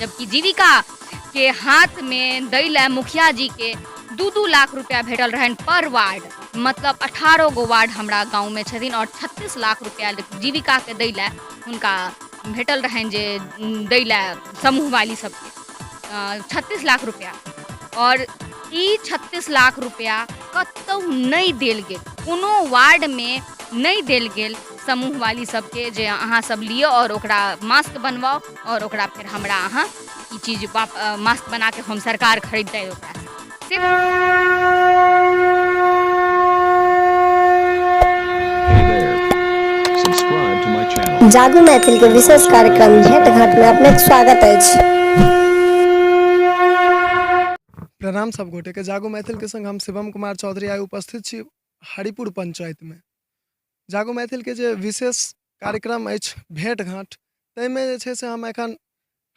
जबकि जीविका के हाथ में दै लए मुखिया जी के 2-2 लाख रुपया भेटल रहनि पर वार्ड, मतलब 18 गो वार्ड हमरा गाँव में छथिन और 36 लाख रुपया जीविका के दै लए हुनका भेटल रहनि जे दै लए समूह वाली सबके 36 लाख रुपया। और ई 36 लाख रुपया कतौ नहि देल गेल, कोनो वार्ड में नहि देल गेल समूह वाली सबके जे अहाँ सब लिअ और ओकरा मास्क बनवाउ और ओकरा फेर हमरा अहाँ ई चीज मास्क बना के हम सरकार खरीदतै ओकरा से। जागू मैथिल के विशेष कार्यक्रम भेंट घाट में अपने स्वागत अछि। प्रणाम सब गोटे के, जागू मैथिल के संग हम शिवम कुमार चौधरी आइ उपस्थित छी हरिपुर पंचायत में। जागू मैथिल के जे विशेष कार्यक्रम अछि भेंट घाट, ताहिमे जे छै से हम एखन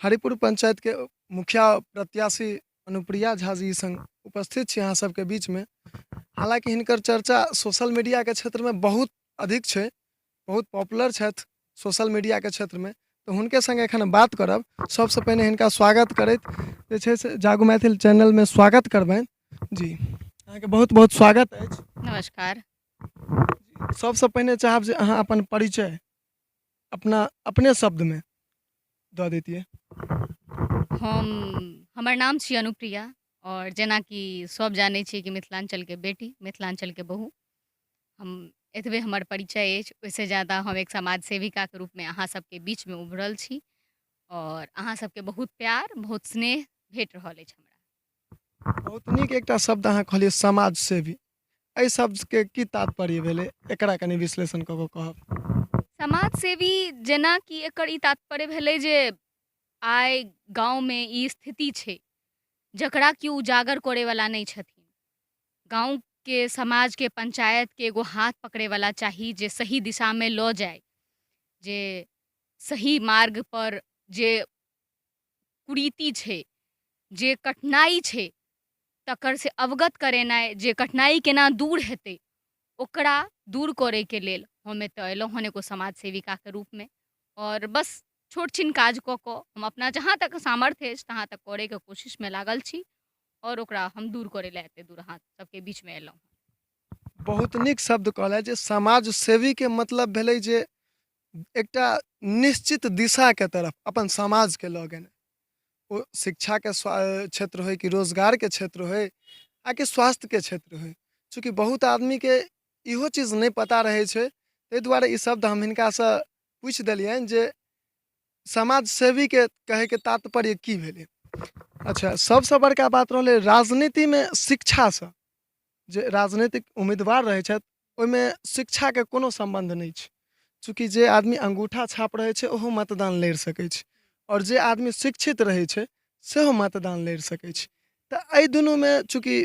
हरिपुर पंचायत के मुखिया प्रत्याशी अनुप्रिया झा जी संग उपस्थित छी अहाँ सबके बीच में। हालांकि हिनकर चर्चा सोशल मीडिया के क्षेत्र में बहुत अधिक छै, बहुत पॉपुलर छथि सोशल मीडिया के क्षेत्र में, तो हुनके संग एखन बात करब। सबसे पहिने हिनका स्वागत करैत जे छै से जागू मैथिल चैनल में स्वागत करबनि। जी अहाँके बहुत बहुत स्वागत अछि। नमस्कार। सबसे पहिने चाहब जे अहाँ अपन परिचय अपना अपने शब्द में दऽ दैतियै। हमर नाम छी अनुप्रिया और जेनाकि सब जानै छियै कि मिथिलाञ्चलके बेटी, मिथिलाञ्चलके बहू, हम एतबे हमर परिचय अछि। ओहिसँ ज्यादा हम एक समाज सेविकाके रूपमे अहाँ सबके बीचमे उभरल छी और अहाँ सबके बहुत प्यार, बहुत स्नेह भेट रहल अछि हमरा। बहुत नीक एकटा शब्द अहाँ कहलियै समाज सेवी, एहि शब्दके की तात्पर्य भेलै, एकरा कनि विश्लेषण कऽ कऽ कहब। समाज सेवी जेनाकि एकर ई तात्पर्य भेलै जे आइ गाँवमे ई स्थिति छै जकरा केओ उजागर करैवला नहि छथिन। गाँवके समाजके पंचायतके एगो हाथ पकड़ैवला चाही जे सही दिशामे लऽ जाय, जे सही मार्गपर जे कुरीति छै, जे कठिनाइ छै, तकर से अवगत करेनाइ, जे कठिनाइ केना दूर हेतै ओकरा दूर करैके लेल हम एतऽ अयलहुँ हन एगो समाज सेविकाके रूपमे। आओर बस छोट छिन काज कऽ कऽ हम अपना जहाँ तक सामर्थ्य अछि तहाँ तक करैके कोशिशमे लागल छी और ओकरा हम दूर करै लए एते दूर अहाँ सबके बीचमे अयलहुँ। बहुत नीक शब्द कहलथि जे समाज सेवीके मतलब भेलै जे एकटा निश्चित दिशाके तरफ अपन समाजके लऽ गेनाइ, ओ शिक्षाके क्षेत्र होइ कि रोजगारके क्षेत्र होइ आ कि स्वास्थ्यके क्षेत्र होइ। चूँकि बहुत आदमीके इहो चीज नहि पता रहै छै, ताहि दुआरे ई शब्द हम हिनकासँ पूछि देलियनि जे समाज सेवीके कहैके तात्पर्य की भेलै। अच्छा, सबसँ बड़का बात रहलै राजनीतिमे शिक्षासँ जे राजनीतिक उम्मीदवार रहै छथि ओहिमे शिक्षाके कोनो सम्बन्ध नहि छै। चूँकि जे आदमी अंगूठा छाप रहै छै ओहो मतदान लड़ि सकै छै आओर जे आदमी शिक्षित रहै छै सेहो मतदान लड़ि सकै छै। तऽ एहि दुनूमे चूँकि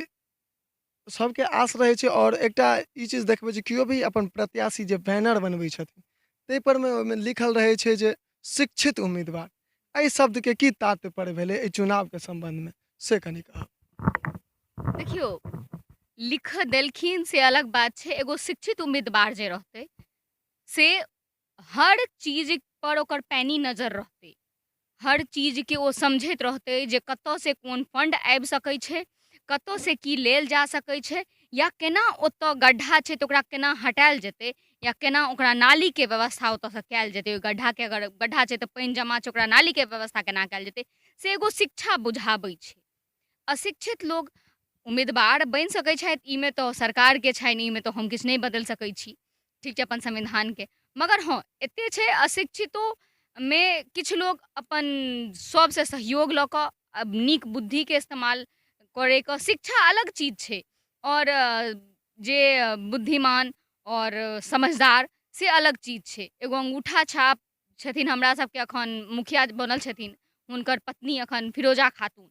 सबके आस रहै छै आओर एकटा ई चीज देखबै जे केओ भी अपन प्रत्याशी जे बैनर बनबै छथिन ताहिपर मे ओहिमे लिखल रहै छै जे शिक्षित उम्मीदवार। एहि शब्दके की तात्पर्य भेलै एहि चुनावके सम्बन्धमे से कनि कहब। देखियौ, लिख देलखिन से अलग बात छै, एगो शिक्षित उम्मीदवार जे रहतै से हर चीज पर ओकर पैनी नजर रहतै, हर चीजके ओ समझैत रहतै जे कतऽसँ कोन फण्ड आबि सकै छै, कतऽसँ की लेल जा सकै छै, या केना ओतऽ गड्ढा छै तऽ ओकरा केना हटायल जेतै, या केना ओकरा नालीके व्यवस्था ओतऽसँ कयल जेतै, ओहि गड्ढाके अगर गड्ढा छै तऽ पानि जमा छै ओकरा नालीके व्यवस्था केना कयल जेतै, से एगो शिक्षा बुझाबै छै। अशिक्षित लोग उम्मीदवार बनि सकै छथि, ईमे तऽ सरकारके छनि, ईमे तऽ हम किछु नहि बदलि सकै छी, ठीक छै अपन संविधानके, मगर हँ एते छै अशिक्षितोमे किछु लोग अपन सबसँ सहयोग लऽ कऽ नीक बुद्धिके इस्तेमाल करैके, शिक्षा अलग चीज छै आओर जे बुद्धिमान आओर समझदार से अलग चीज छै। एगो अंगूठा छाप छथिन हमरा सबके अखन मुखिया बनल छथिन, हुनकर पत्नी अखन फिरोजा खातून,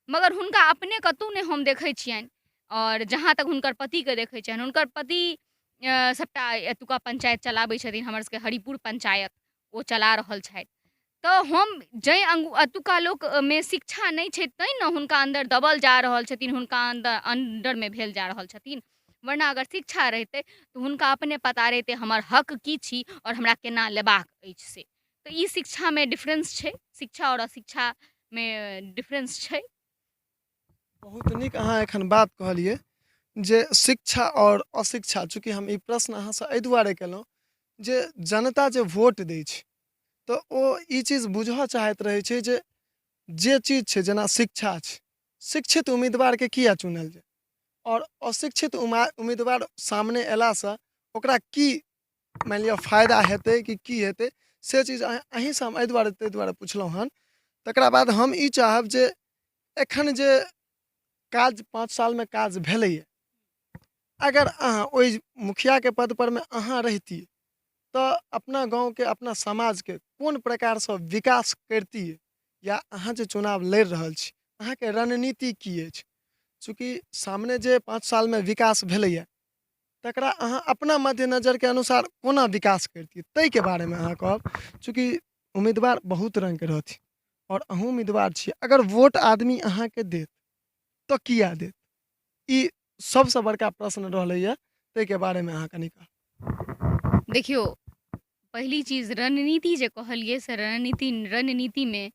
मगर हुनका अपने कतहु नहि हम देखै छियनि आओर जहाँ तक हुनकर पतिके देखै छियनि, हुनकर पति सबटा एतुका पंचायत चलाबै छथिन, हमर सबके हरिपुर पंचायत ओ चला रहल छथि। तऽ हम जाहि एतुका लोकमे शिक्षा नहि छै तैँ ने हुनका अन्दर दबल जा रहल छथिन, हुनका अन्दरमे भेल जा रहल छथिन, वरना अगर शिक्षा रहितै तऽ हुनका अपने पता रहितै हमर हक की छी आओर हमरा केना लेबाक अछि से। तऽ ई शिक्षामे डिफरेंस छै, शिक्षा आओर अशिक्षामे मे डिफरेंस छै। बहुत नीक अहाँ एखन बात कहलियै जे शिक्षा आओर अशिक्षा। चूँकि हम ई प्रश्न अहाँसँ एहि दुआरे केलहुँ जे जनता जे वोट दै छै तऽ ओ ई चीज बुझऽ चाहैत रहै छै जे जे चीज छै, जेना शिक्षा छै, शिक्षित उम्मीदवारके किया चुनल जाय आओर अशिक्षित उम्मीदवार सामने अयलासँ ओकरा की मानि लिअ फायदा हेतै कि की हेतै, से चीज अहीँसँ हम एहि दुआरे ताहि दुआरे पुछलहुँ हन। तकरा बाद हम ई चाहब जे एखन जे काज 5 सालमे काज भेलैए, अगर अहाँ ओहि मुखियाके पदपर मे अहाँ रहितियै तऽ अपना गाँवके, अपना समाजके कोन प्रकारसँ विकास करितियै, या अहाँ जे चुनाव लड़ि रहल छी अहाँके रणनीति की अछि? चूँकि सामने जे 5 सालमे विकास भेलैए तकरा अहाँ अपना मद्देनजरके अनुसार कोना विकास करितियै ताहिके बारेमे अहाँ कहब। चूँकि उम्मीदवार बहुत रङ्गके रहथिन आओर अहूँ उम्मीदवार छियै, अगर वोट आदमी अहाँके देत तऽ किया देत, ई सबसँ बड़का प्रश्न रहलैए, ताहिके बारेमे अहाँ कनि कहब। देखियौ, पहिली चीज रणनीति जे कहलियै से रणनीतिमे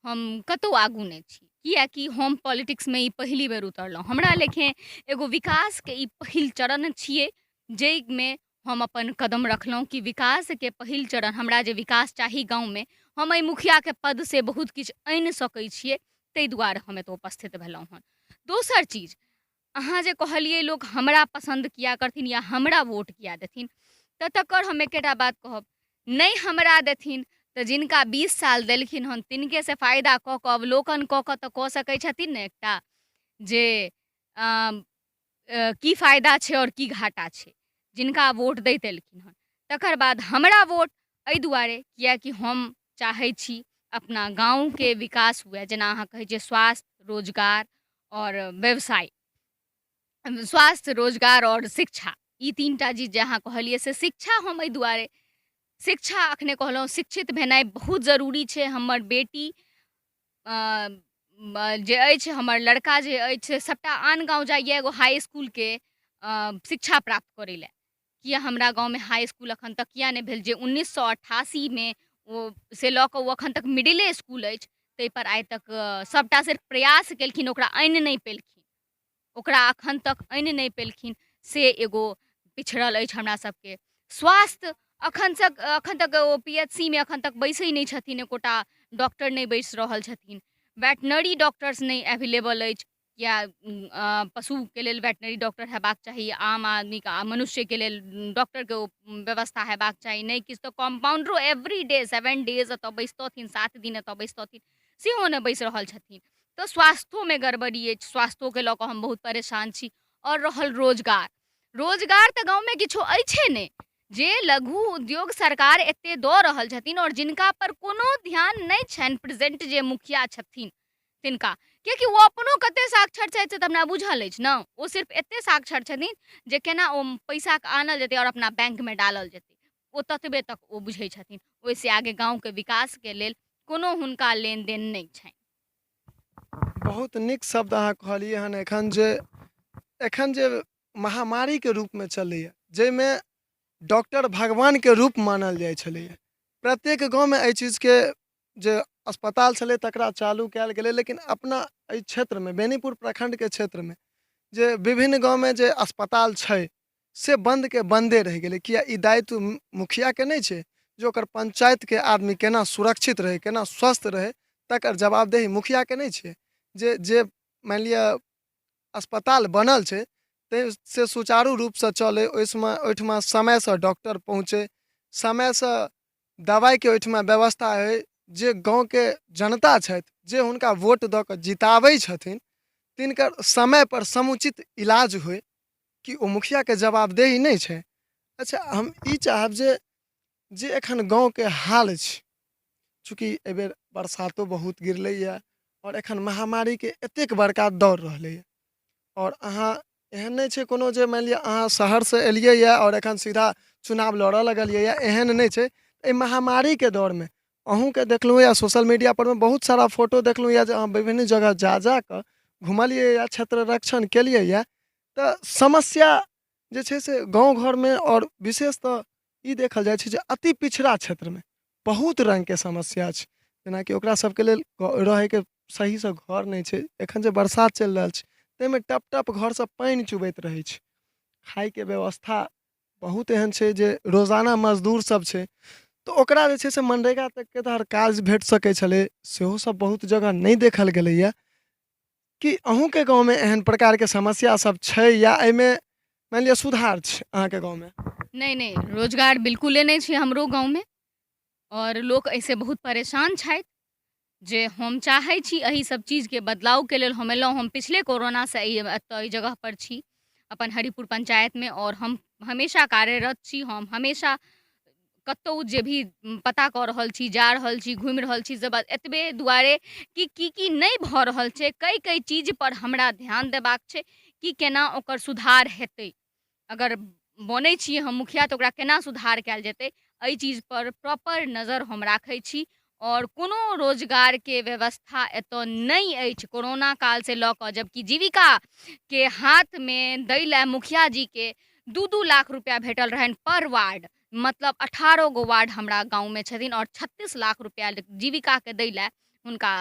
हम कतहु आगू नहि छी, किएकि हम पॉलिटिक्समे ई पहिली बेर उतरलहुँ। हमरा लेखे एगो विकासके ई पहिल चरण छियै जाहिमे हम अपन कदम रखलहुँ कि विकासके पहिल चरण, हमरा जे विकास चाही गाँवमे, हम एहि मुखियाके पदसँ बहुत किछु आनि सकै छियै, ताहि दुआरे हम एतऽ उपस्थित भेलहुँ हँ। दोसर चीज अहाँ जे कहलियै लोक हमरा पसन्द किया करथिन या हमरा वोट किया देथिन, तऽ तकर हम एकेटा बात कहब, नहि हमरा देथिन तऽ जिनका 20 साल देलखिन हन तिनकेसँ फायदा कऽ कऽ अवलोकन कऽ कऽ तऽ कऽ सकै छथिन ने एकटा जे की फायदा छै आओर की घाटा छै जिनका वोट दैत एलखिन हन। तकर बाद हमरा वोट एहि दुआरे किएकि हम चाहै छी अपना गाँवके विकास हुए, जेना अहाँ कहै छियै स्वास्थ्य, रोजगार आओर व्यवसाय, स्वास्थ्य, रोजगार आओर शिक्षा, ई 3टा चीज जे अहाँ कहलियै से शिक्षा हम एहि दुआरे, शिक्षा अखने कहलहुँ शिक्षित भेनाइ बहुत जरूरी छै। हमर बेटी जे अछि, हमर लड़का जे अछि से सभटा आन गाँव जाइए एगो हाई इसकुलके शिक्षा प्राप्त करै लए। किया हमरा गाँवमे हाई इसकुल एखन तक किया नहि भेल, जे 1988मे ओ से लऽ कऽ ओ एखन तक मिडिले इसकुल अछि, ताहिपर आइ तक सभटा सिर्फ प्रयास केलखिन, ओकरा आनि नहि पेलखिन, ओकरा एखन तक आनि नहि पेलखिन, से एगो पिछड़ल अछि हमरा सबके। स्वास्थ्य एखन तक, एखन तक ओ पी एच सी मे एखन तक बैसै नहि छथिन, एकोटा डॉक्टर नहि बैसि रहल छथिन, वेटनरी डॉक्टर्स नहि एवेलेबल अछि, या पशुके लेल वेटनरी डॉक्टर हेबाक चाही, आम आदमीके आ मनुष्यके लेल डॉक्टरके ओ व्यवस्था हेबाक चाही, नहि किछु तऽ कम्पाउण्डरो एवरी डे 7 डेज एतऽ बैसतथिन, 7 दिन एतऽ बैसतथिन, सेहो नहि बैसि रहल छथिन। तऽ स्वास्थ्योमे गड़बड़ी अछि, स्वास्थ्योके लऽ कऽ हम बहुत परेशान छी। आओर रहल रोजगार, रोजगार तऽ गाँवमे किछो अछि नहि, जे लघु उद्योग सरकार एते दऽ रहल छथिन आओर जिनका पर कोनो ध्यान नहि छनि प्रेजेंट जे मुखिया छथिन तिनका, कियाकि ओ अपनो कते साक्षर छथि से तऽ हमरा बुझल अछि ने, ओ सिर्फ एते साक्षर छथिन जे केना ओ पैसाके आनल जेतै आओर अपना बैंकमे डालल जेतै, ओ ततबे तक ओ बुझै छथिन, ओहिसँ आगे गाँवके विकासके लेल कोनो हुनका लेनदेन नहि छनि। बहुत नीक शब्द अहाँ कहलियै हन एखन जे एखन जे महामारीके रूपमे चलैए, जाहिमे डॉक्टर भगवानके रूप मानल जाइ छलैए, प्रत्येक गाँवमे एहि चीजके जे अस्पताल छलै तकरा चालू कयल गेलै, लेकिन अपना एहि क्षेत्रमे बेनीपुर प्रखण्डके क्षेत्रमे जे विभिन्न गाँवमे जे अस्पताल छै से बन्दके बन्दे रहि गेलै। किया ई दायित्व मुखियाके नहि छै जे ओकर पञ्चायतके आदमी केना सुरक्षित रहै, केना स्वस्थ रहै, तकर जवाबदेही मुखियाके नहि छै। जे जे मानि लिअ अस्पताल बनल छै ताहि से सुचारू रूपसँ चलै, ओहिमे ओहिठमा समयसँ डॉक्टर पहुँचै, समयसँ दबाइके ओहिठमा व्यवस्था होइ, जे गाँवके जनता छथि जे हुनका वोट दऽ कऽ जिताबै छथिन तिनकर समयपर समुचित इलाज होइ, कि ओ मुखियाके जवाबदेही नहि छै? अच्छा, हम ई चाहब जे जे एखन गाँवके हाल छै, चूँकि एहिबेर बरसातो बहुत गिरलैए आओर एखन महामारीके एतेक बड़का दौर रहलैए, आओर अहाँ एहन नहि छै कोनो जे मानि लिअ अहाँ शहरसँ एलियैए आओर एखन सीधा चुनाव लड़ऽ लगलियैए, एहन नहि छै। एहि महामारीके दौरमे अहूँके देखलहुँ या सोशल मीडियापर मे बहुत सारा फोटो देखलहुँ या जे अहाँ विभिन्न जगह जा जा कऽ घुमलियै या क्षेत्र रक्षण केलियै या, तऽ समस्या जे छै से गाँव घरमे आओर विशेष तऽ ई देखल जाइ छै जे अति पिछड़ा क्षेत्रमे बहुत रङ्गके समस्या छै, जेनाकि ओकरा सबके लेल रहैके सहीसँ घर नहि छै। एखन जे बरसात चलि रहल छै ताहिमे टप टप घरसँ पानि चुबैत रहै छै। खाइके व्यवस्था बहुत एहन छै जे रोजाना मजदूर सब छै, तऽ ओकरा जे छै से मनरेगा तकके तहत काज भेट सकै छलै, सेहो सब बहुत जगह नहि देखल गेलैए। कि अहूँके गाँवमे एहन प्रकारके समस्या सब छै या एहिमे मानि लिअ सुधार छै अहाँके गाँवमे? नहि नहि, रोजगार बिल्कुले नहि छै हमरो गाँवमे आओर लोक एहिसँ बहुत परेशान छथि। जे हम चाहै छी एहि सब चीजके बदलावके लेल हम एलहुँ। हम पिछले कोरोनासँ एहि एतऽ एहि जगहपर छी, अपन हरिपुर पञ्चायतमे, आओर हम हमेशा कार्यरत छी। हम हमेशा कतहु जे भी पता कऽ रहल छी, जा रहल छी, घुमि रहल छी, से एतबे दुआरे कि की की नहि भऽ रहल छै, कै कै चीजपर हमरा ध्यान देबाक छै कि केना ओकर सुधार हेतै। अगर बनै छी हम मुखिया तऽ ओकरा केना सुधार कयल जेतै, एहि चीजपर प्रॉपर नजर हम राखै छी। आओर कोनो रोजगारके व्यवस्था एतऽ नहि अछि कोरोना कालसँ लऽ कऽ, जबकि जीविकाके हाथमे दै लए मुखिया जीके 2-2 लाख रुपैआ भेटल रहनि पर वार्ड, मतलब 18 गो वार्ड हमरा गाँवमे छथिन आओर 36 लाख रुपैआ जीविकाके दै लए हुनका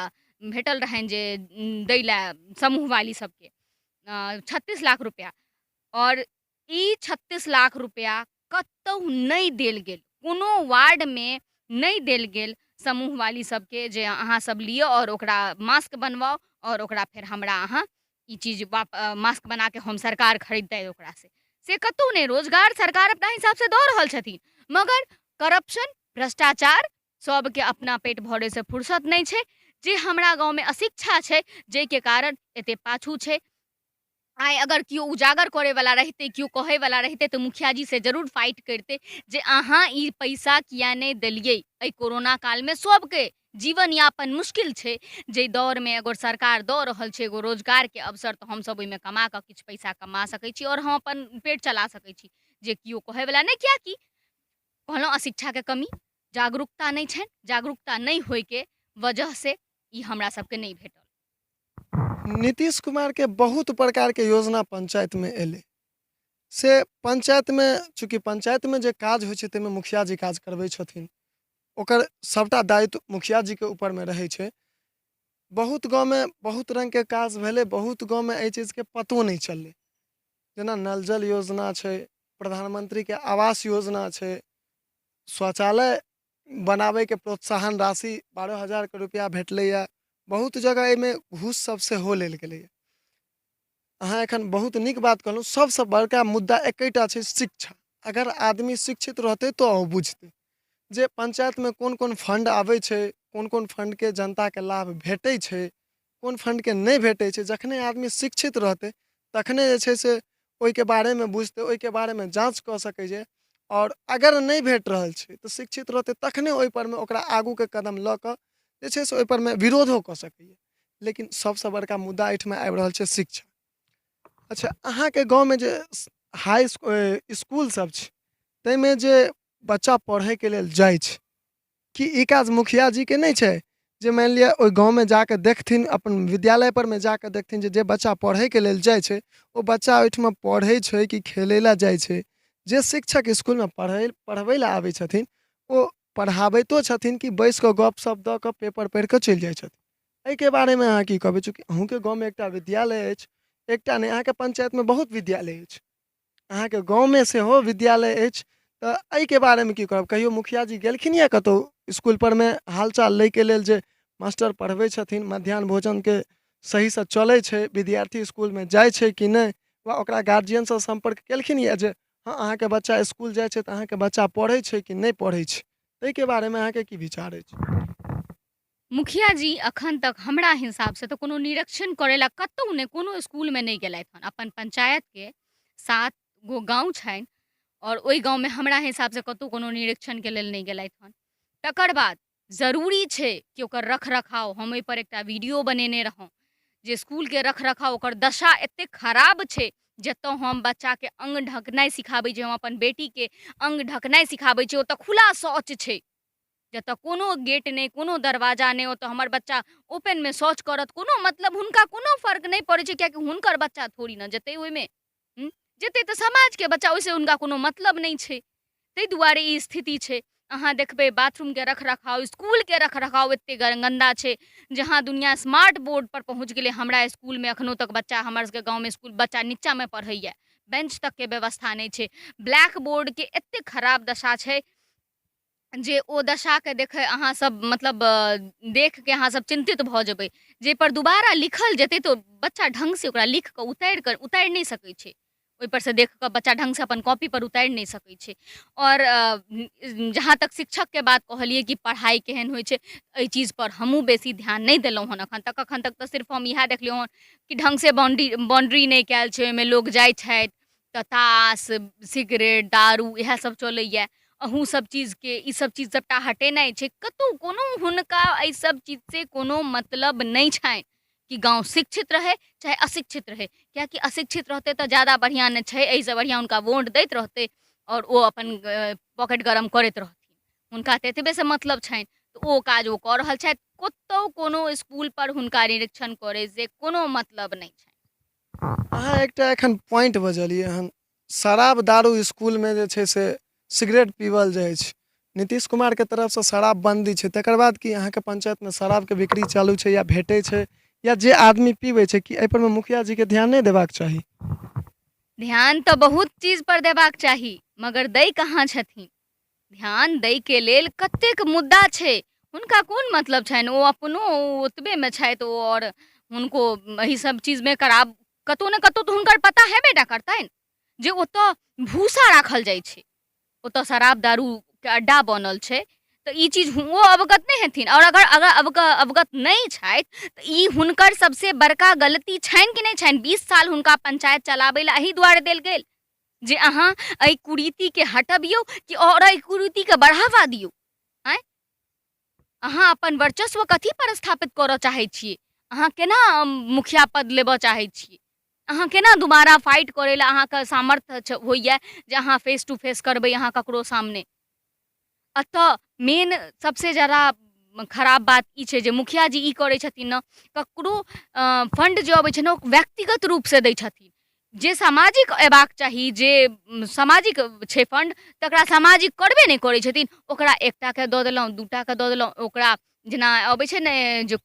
भेटल रहनि, जे दै लए समूहवाली सबके 36 लाख रुपैआ। आओर ई 36 लाख रुपैआ कतहु नहि देल गेल, कोनो वार्डमे नहि देल गेल समूहवाली सबके जे अहाँ सब लिअ आओर ओकरा मास्क बनवाउ आओर ओकरा फेर हमरा अहाँ ई चीज मास्क बनाके हम सरकार खरीदतै ओकरासँ, से कतहु नहि। रोजगार सरकार अपना हिसाबसँ दऽ रहल छथिन, मगर करप्शन, भ्रष्टाचार, सबके अपना पेट भरैसँ फुर्सत नहि छै। जे हमरा गाँवमे अशिक्षा छै, जाहिके कारण एते पाछू छै। आइ अगर केओ उजागर करैवला रहितै, केओ कहैवला रहितै, तऽ मुखिया जी से जरूर फाइट करितै जे अहाँ ई पैसा किया नहि देलियै। एहि कोरोना कालमे सबके जीवन यापन मुश्किल छै, जाहि दौरमे अगर सरकार दऽ रहल छै एगो रोजगारके अवसर, तऽ हमसब ओहिमे कमा कऽ किछु पैसा कमा सकै छी आओर हम अपन पेट चला सकै छी, जे केओ कहैवला नहि। किएकि कहलहुँ अशिक्षाके कमी, जागरूकता नहि छनि, जागरूकता नहि होइके वजहसँ ई हमरा सबके नहि भेटल। नीतीश कुमारके बहुत प्रकारके योजना पञ्चायतमे एलै, से पञ्चायतमे चूँकि पञ्चायतमे जे काज होइ छै ताहिमे मुखिया जी काज करबै छथिन, ओकर सभटा दायित्व मुखिया जीके ऊपरमे रहै छै। बहुत गाँवमे बहुत रङ्गके काज भेलै, बहुत गाँवमे एहि चीजके पतो नहि चललै। जेना नल जल योजना छै, प्रधानमन्त्रीके आवास योजना छै, शौचालय बनाबैके प्रोत्साहन राशि 12,000के रुपैआ भेटलैए, बहुत जगह एहिमे घूस सब सेहो लेल गेलैए। अहाँ एखन बहुत नीक बात कहलहुँ। सबसँ बड़का मुद्दा एकेटा छै, शिक्षा। अगर आदमी शिक्षित रहतै तऽ ओ बुझतै जे पञ्चायतमे कोन कोन फण्ड आबै छै, कोन कोन फण्डके जनताके लाभ भेटै छै, कोन फण्डके नहि भेटै छै। जखने आदमी शिक्षित रहतै तखने जे छै से ओहिके बारेमे बुझतै, ओहिके बारेमे जाँच कऽ सकै छै। आओर अगर नहि भेट रहल छै तऽ शिक्षित रहतै तखने ओहिपर मे ओकरा आगूके कदम लऽ कऽ जे छै से ओहिपर मे विरोधो कऽ सकैए। लेकिन सबसँ बड़का मुद्दा एहिठमा आबि रहल छै शिक्षा। अच्छा, अहाँके गाँवमे जे हाई इसकुल सब छै ताहिमे जे बच्चा पढ़ैके लेल जाइ छै, कि ई काज मुखिया जीके नहि छै जे मानि लिअ ओहि गाँवमे जाकऽ देखथिन, अपन विद्यालय परमे जाकऽ देखथिन जे जे बच्चा पढ़ैके लेल जाइ छै ओ बच्चा ओहिठमा पढ़ै छै कि खेलै लए जाइ छै? जे शिक्षक इसकुलमे पढ़बै लए आबै छथिन ओ पढ़ाबैतो छथिन कि बैस कऽ गप सप दऽ कऽ पेपर पढ़ि कऽ चलि जाइ छथिन? एहिके बारेमे अहाँ की कहबै? चूँकि अहूँके गाँवमे एकटा विद्यालय अछि, एकटा नहि, अहाँके पञ्चायतमे बहुत विद्यालय अछि, अहाँके गाँवमे सेहो विद्यालय अछि, तऽ एहिके बारेमे की कहब? कहियो मुखिया जी गेलखिन यऽ कतहु इसकुल परमे हालचाल लैके लेल जे मास्टर पढ़बै छथिन, मध्याह्न भोजनके सहीसँ चलै छै, विद्यार्थी इसकुलमे जाइ छै कि नहि, वा ओकरा गार्जियनसँ सम्पर्क केलखिन यऽ जे हँ अहाँके बच्चा इसकुल जाइ छै तऽ अहाँके बच्चा पढ़ै छै कि नहि पढ़ै छै? ताहिके बारेमे अहाँके की विचार अछि? मुखिया जी अखन तक हमरा हिसाबसँ तऽ कोनो निरीक्षण करै लए कतहु नहि, कोनो इसकुलमे नहि गेलथि हन। अपन पञ्चायतके 7 गो गाँव छनि आओर ओहि गाँवमे हमरा हिसाबसँ कतहु कोनो निरीक्षणके लेल नहि गेलथि हन। तकर बाद जरूरी छै कि ओकर रख रखाव, हम ओहिपर एकटा वीडियो बनेने रहौं जे इसकुलके रख रखाव, ओकर दशा एतेक खराब छै जतऽ हम बच्चाके अङ्ग ढकनाइ सिखाबै छी, हम अपन बेटीके अङ्ग ढकनाइ सिखाबै छी, ओतऽ खुला शौच छै, जतऽ कोनो गेट नहि, कोनो दरवाजा नहि, ओतऽ हमर बच्चा ओपनमे शौच करत, कोनो मतलब हुनका कोनो फर्क नहि पड़ै छै, किएकि हुनकर बच्चा थोड़ी ने जेतै ओहिमे, जेतै तऽ समाजके बच्चा, ओहिसँ हुनका कोनो मतलब नहि छै। ताहि दुआरे ई स्थिति छै। अहाँ देखबै बाथरूमके रख रखाव, इसकुलके रख रखाव एतेक गन्दा छै। जहाँ दुनिआ स्मार्ट बोर्डपर पहुँच गेलै, हमरा इसकुलमे एखनो तक बच्चा, हमर सबके गाँवमे इसकुल बच्चा निच्चामे पढ़ैए, बेंच तकके व्यवस्था नहि छै। ब्लैक बोर्डके एतेक खराब दशा छै जे ओ दशाके देखै अहाँ सब मतलब देखके अहाँ सब चिन्तित भऽ जेबै। जाहिपर दुबारा लिखल जेतै तऽ बच्चा ढङ्गसँ ओकरा लिखिकऽ उतारिकऽ उतारि नहि सकै छै। ओहिपर सँ देखिकऽ बच्चा ढङ्गसँ अपन कॉपीपर उतारि नहि सकै छै। आओर जहाँ तक शिक्षकके बात कहलियै कि पढ़ाइ केहन होइ छै, एहि चीजपर हमहूँ बेसी ध्यान नहि देलहुँ हन एखन तक। एखन तक तऽ सिर्फ हम इएह देखलियै हन कि ढङ्गसँ बाउण्ड्री बाउण्ड्री नहि कयल छै, ओहिमे लोक जाइ छथि तऽ तास, सिगरेट, दारू इएह सब चलैये। अहू सब चीजके ई सब चीज सबटा हटेनाइ छै। कतहु कोनो हुनका एहि सब चीजसँ कोनो मतलब नहि छनि कि गाँव शिक्षित रहै चाहे अशिक्षित रहै, किएकि अशिक्षित रहतै तऽ जादा बढ़िआँ ने छै, एहिसँ बढ़िआँ हुनका वोट दैत रहतै आओर ओ अपन पॉकेट गरम करैत रहथिन। हुनका तऽ एतबेसँ मतलब छनि, तऽ ओ काज ओ कऽ रहल छथि। कतहु कोनो इसकुलपर हुनका निरीक्षण करैसँ कोनो मतलब नहि छनि। अहाँ एकटा एखन पॉइंट बजलियै हन, शराब दारू इसकुलमे जे छै से सिगरेट पीबल जाइ छै। नीतीश कुमारके तरफसँ शराब बन्दी छै, तकर बाद की अहाँके पंचायतमे शराबके बिक्री चालू छै या भेटै छै या जे आदमी पीबै छै, की एहिपर मे मुखिया जीके ध्यान नहि देबाक चाही? ध्यान तऽ बहुत चीजपर देबाक चाही, मगर दै कहाँ छथिन। ध्यान दैके लेल कतेक मुद्दा छै, हुनका कोन मतलब छनि। ओ अपनो ओतबेमे छथि ओ, आओर हुनको एहि सब चीजमे खराब कतहु ने कतहु तऽ हुनकर पता हेबे टा करतनि जे ओतऽ भूसा राखल जाइ छै, ओतऽ शराब दारूके अड्डा बनल छै। तऽ ई चीज ओ अवगत नहि हेथिन? आओर अगर अगर अवगत नहि छथि तऽ ई हुनकर सबसँ बड़का गलती छनि कि नहि छनि? 20 साल हुनका पंचायत चलाबै लए एहि दुआरे देल गेल जे अहाँ एहि कुरीतिके हटबियौ कि आओर एहि कुरीतिके बढ़ावा दियौ? आँय, अहाँ अपन वर्चस्व कथी पर स्थापित करऽ चाहै छियै? अहाँ केना मुखिया पद लेबऽ चाहै छियै? अहाँ केना दोबारा फाइट करै लए अहाँके सामर्थ्य होइए जे अहाँ फेस टू फेस करबै अहाँ ककरो सामने? एतऽ मेन सबसँ जादा खराब बात ई छै जे मुखिया जी ई करै छथिन ने, ककरो फण्ड जे अबै छै ने, ओ व्यक्तिगत रूपसँ दै छथिन। जे सामाजिक अयबाक चाही, जे सामाजिक छै फण्ड, तकरा सामाजिक करबे नहि करै छथिन। ओकरा एकटाके दऽ देलहुँ, दूटाके दऽ देलहुँ। ओकरा जेना अबै छै ने जे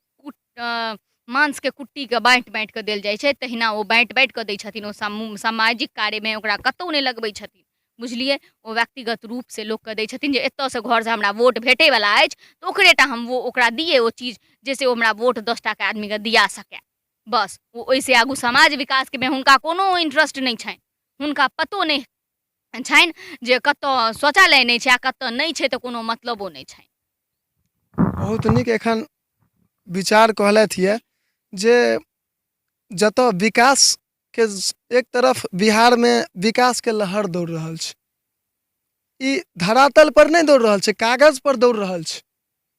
माँसके कुट्टीके बाँटि बाँटिकऽ देल जाइ छै, तहिना ओ बाँटि बाँटिकऽ दै छथिन। ओ सामाजिक कार्यमे ओकरा कतहु नहि लगबै छथिन, बुझलियै? ओ व्यक्तिगत रूपसँ लोकके दै छथिन जे एतऽसँ घरसँ हमरा वोट भेटैवला अछि तऽ ओकरे टा हम ओकरा दियै ओ चीज, जाहिसँ ओ हमरा वोट 10 टाके आदमीके दिया सकै। बस, ओ ओहिसँ आगू समाज विकासके मे हुनका कोनो इंट्रेस्ट नहि छनि। हुनका पतो नहि छनि जे कतऽ शौचालय नहि छै आ कतऽ नहि छै, तऽ कोनो मतलबो नहि छनि। बहुत नीक एखन विचार कहलथि यऽ जे जतऽ विकासके एक तरफ बिहारमे विकासके लहर दौड़ रहल छै, ई धरातल पर नहि दौड़ रहल छै, कागज पर दौड़ रहल छै,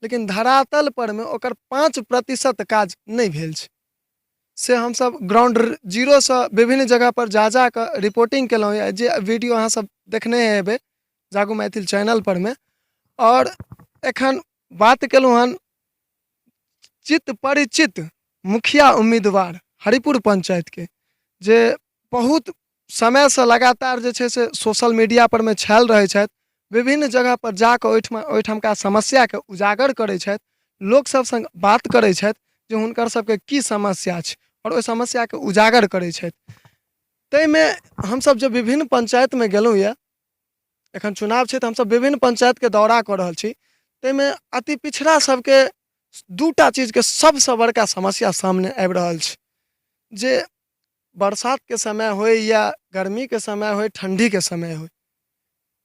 लेकिन धरातल परमे ओकर 5% काज नहि भेल छै। से हमसब ग्राउंड जीरोसँ विभिन्न जगहपर जा जा कऽ रिपोर्टिंग केलहुँ यऽ, जे वीडियो अहाँ सब देखने हेबै जागू मैथिल चैनल परमे। आओर एखन बात केलहुँ हन चित परिचित मुखिया उम्मीदवार हरिपुर पंचायतके, जे बहुत समयसँ लगातार जे छै से सोशल मीडिया परमे छायल रहै छथि, विभिन्न जगहपर जाकऽ ओहिठमा ओहिठमका समस्याके उजागर करै छथि, लोकसब सङ्ग बात करै छथि जे हुनकर सबके की समस्या छै आओर ओहि समस्याके उजागर करै छथि। ताहिमे हमसब जे विभिन्न पञ्चायतमे गेलहुँ यऽ, एखन चुनाव छै तऽ हमसब विभिन्न पञ्चायतके दौरा कऽ रहल छी, ताहिमे अति पिछड़ा सबके दूटा चीजके सबसँ बड़का समस्या सामने आबि रहल छै जे बरसातके समय होइ या गर्मीके समय होइ, ठण्डीके समय होइ,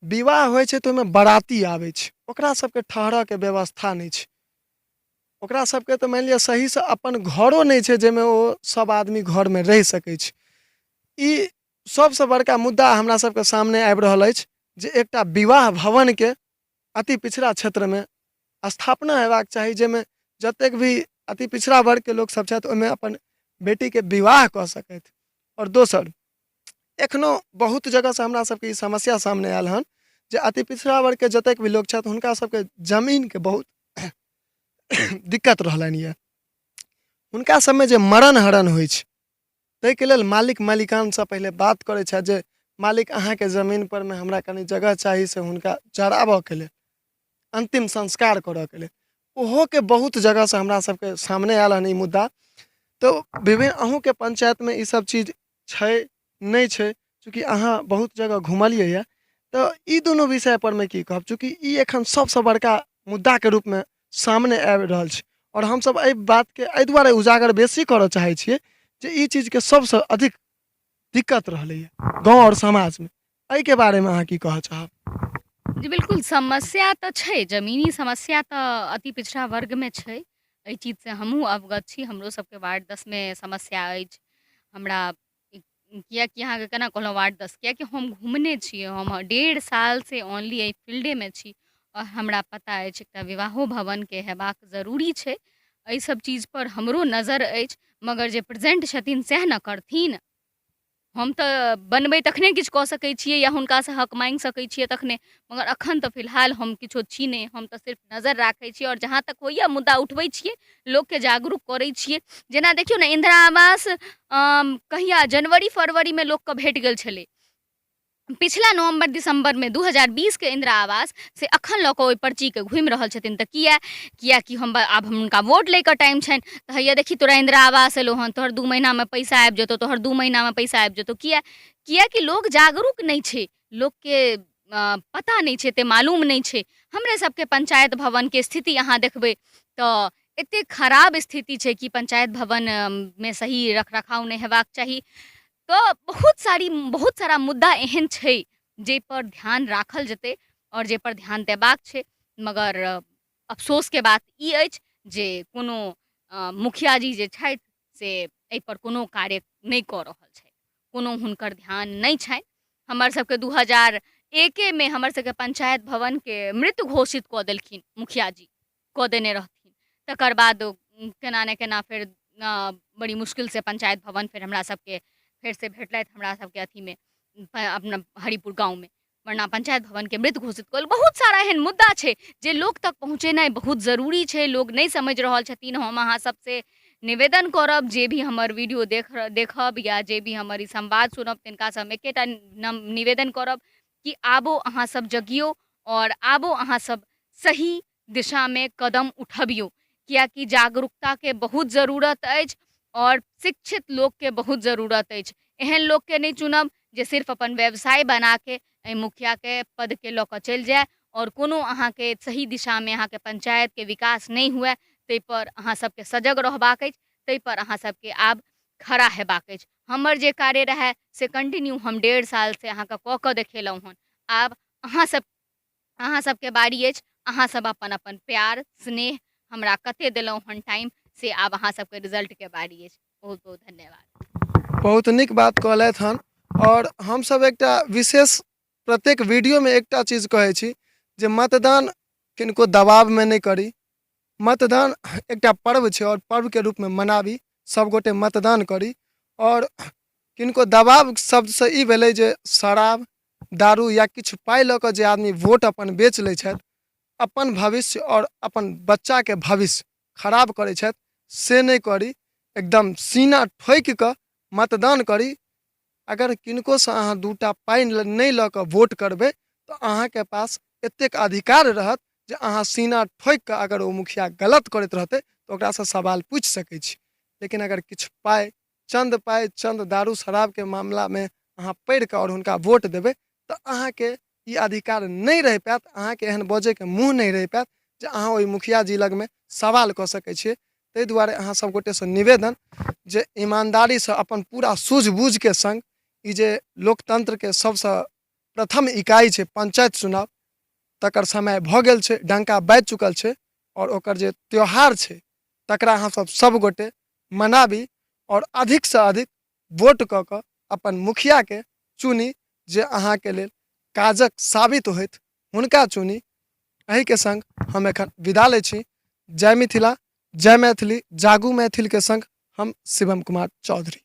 विवाह होइ छै तऽ ओहिमे बराती आबै छै, ओकरा सबके ठहरऽके व्यवस्था नहि छै। ओकरा सबके तऽ मानि लिअ सहीसँ अपन घरो नहि छै जाहिमे ओ सब आदमी घरमे रहि सकै छै। ई सबसँ बड़का मुद्दा हमरा सबके सामने आबि रहल अछि जे एकटा विवाह भवनके अति पिछड़ा क्षेत्रमे स्थापना हेबाक चाही, जाहिमे जतेक भी अति पिछड़ा वर्गके लोकसभ छथि ओहिमे अपन बेटीके विवाह कऽ सकथि। आओर दोसर, एखनो बहुत जगहसँ हमरा सबके ई समस्या सामने आयल हन जे अति पिछड़ा वर्गके जतेक भी लोक छथि हुनका सबके जमीनके बहुत दिक्कत रहलनि यऽ। हुनका सबमे जे मरण हरण होइ छै ताहिके लेल मालिक मालिकानसँ पहिले बात करै छथि जे मालिक, अहाँके जमीनपर मे हमरा कनि जगह चाही, से हुनका जराबऽके लेल। अन्तिम संस्कार करऽके लेल ओहोके बहुत जगहसँ हमरा सबके सामने आयल हन ई मुद्दा तऽ विभिन्न अहूँके पञ्चायतमे ई सब चीज छै नहि छै चूँकि अहाँ बहुत जगह घुमलियै यऽ तऽ ई दुनू विषय परमे की कहब चूँकि ई एखन सबसँ बड़का मुद्दाके रूपमे सामने आबि रहल छै आओर हमसब एहि बातके एहि दुआरे उजागर बेसी करऽ चाहै छियै जे ई चीजके सबसँ अधिक दिक्कत रहलैए गाँव आओर समाजमे एहिके बारेमे अहाँ की कहऽ चाहब जी बिल्कुल समस्या तऽ छै जमीनी समस्या तऽ अति पिछड़ा वर्गमे छै एहि चीजसँ हमहूँ अवगत छी हमरो सबके वार्ड 10मे समस्या अछि हमरा किएकि अहाँके केना कहलहुँ वार्ड 10 किएकि हम घुमने छियै हम 1.5 सालसँ ओनली एहि फील्डेमे छी आओर हमरा पता अछि एकटा विवाहो भवनके हेबाक जरूरी छै एहि सब चीजपर हमरो नजर अछि मगर जे प्रेजेंट छथिन सएह ने करथिन हम तऽ बनबै तखने किछु कऽ सकै छियै या हुनकासँ हक माँगि सकै छियै तखने मगर एखन तऽ फिलहाल हम किछो छी नहि हम तऽ सिर्फ नजर राखै छी आओर जहाँ तक होइए मुद्दा उठबै छियै लोकके जागरूक करै छियै जेना देखियौ ने इन्दिरा आवास कहिया जनवरी फरवरीमे लोकके भेट गेल छलै पिछला नवम्बर दिसम्बरमे 2020 के इन्दिरा आवास से अखन लऽ कऽ ओहि पर्चीके घुमि रहल छथिन तऽ किया कियाकि हम आब हुनका वोट लैके टाइम छनि तऽ हैया देखी तोरा इन्दिरा आवास एलौ हन तोहर 2 महीनामे पैसा आबि जेतौ तोहर 2 महीनामे पैसा आबि जेतौ किया कियाकि लोक जागरूक नहि छै लोकके पता नहि छै एते मालूम नहि छै हमरे सबके पंचायत भवनके स्थिति अहाँ देखबै तऽ एते खराब स्थिति छै कि पंचायत भवनमे सही रख रखाव नहि हेबाक चाही तऽ बहुत सारी बहुत सारा मुद्दा एहन छै जाहिपर ध्यान राखल जेतै आओर जाहिपर ध्यान देबाक छै मगर अफसोसके बात ई अछि जे कोनो मुखिया जी जे छथि से एहिपर कोनो कार्य नहि कऽ रहल छथि कोनो हुनकर ध्यान नहि छनि हमर सबके 2001मे हमर सबके पंचायत भवनके मृत घोषित कऽ देलखिन मुखिया जी कऽ देने रहथिन तकर बाद केना ने केना फेर बड़ी मुश्किलसँ पंचायत भवन फेर हमरा सबके फेरसँ भेटलथि हमरा सबके अथीमे अपना हरिपुर गाँवमे वरना पंचायत भवनके मृत घोषित कऽ बहुत सारा एहन मुद्दा छै जे लोक तक पहुँचेनाइ बहुत जरूरी छै लोक नहि समझि रहल छथिन हम अहाँ सबसँ निवेदन करब जे भी हमर वीडियो देखब या जे भी हमर ई संवाद सुनब तिनकासँ हम एकेटा निवेदन करब कि आबो अहाँ सब जगियौ आओर आबो अहाँ सब सही दिशामे कदम उठबियौ किएकि जागरूकताके बहुत जरूरत अछि आओर शिक्षित लोकके बहुत जरूरत अछि एहन लोकके नहि चुनब जे सिर्फ अपन व्यवसाय बनाके एहि मुखियाके पदके लऽ कऽ चलि जाय आओर कोनो अहाँके सही दिशामे अहाँके पञ्चायतके विकास नहि हुए ताहिपर अहाँ सबके सजग रहबाक अछि ताहिपर अहाँ सबके आब खड़ा हेबाक अछि हमर जे कार्य रहए से कंटिन्यू हम 1.5 सालसँ अहाँके कऽ कऽ देखेलहुँ हन आब अहाँ सब अहाँ सबके बारी अछि अहाँ सब अपन अपन प्यार स्नेह हमरा कते देलहुँ हन टाइम से आब अहाँ सबके रिजल्टके बारी अछि बहुत बहुत धन्यवाद। बहुत नीक बात कहलथि हन आओर हमसब एकटा विशेष प्रत्येक वीडियोमे एकटा चीज कहै छी जे मतदान किनको दबावमे नहि करी मतदान एकटा पर्व छै आओर पर्वके रूपमे मनाबी सबगोटे मतदान करी आओर किनको दबाव शब्दसँ ई भेलै जे शराब दारू या किछु पाइ लऽ कऽ जे आदमी वोट अपन बेच लै छथि अपन भविष्य आओर अपन बच्चाके भविष्य खराब करै छथि से नहि करी एकदम सीना ठोकि कऽ मतदान करी अगर किनकोसँ अहाँ दूटा पाइ नहि लऽ कऽ वोट करबै तऽ अहाँके पास एतेक अधिकार रहत जे अहाँ सीना ठोकि कऽ अगर ओ मुखिया गलत करैत रहतै तऽ ओकरासँ सवाल पूछि सकै छी लेकिन अगर किछु पाइ चन्द पाइ चन्द दारू शराबके मामलामे अहाँ पढ़ि कऽ आओर हुनका वोट देबै तऽ अहाँके ई अधिकार नहि रहि पायत अहाँके एहन बजैके मुँह नहि रहि पायत जे अहाँ ओहि मुखिया जी लगमे सवाल कऽ सकै छियै ताहि दुआरे अहाँ सब गोटेसँ निवेदन जे ईमानदारीसँ अपन पूरा सूझबूझके सङ्ग ई जे लोकतन्त्रके सबसँ प्रथम इकाइ छै पञ्चायत चुनाव तकर समय भऽ गेल छै डंका बाजि चुकल छै आओर ओकर जे त्यौहार छै तकरा अहाँ सब सब गोटे मनाबी आओर अधिकसँ अधिक वोट कऽ कऽ अपन मुखियाके चुनी जे अहाँके लेल काजक साबित होइत हुनका चुनी। एहिके संग हम एखन विदा लै छी। जय मिथिला, जय मैथिली, जागू मैथिलके संग हम शिवम कुमार चौधरी।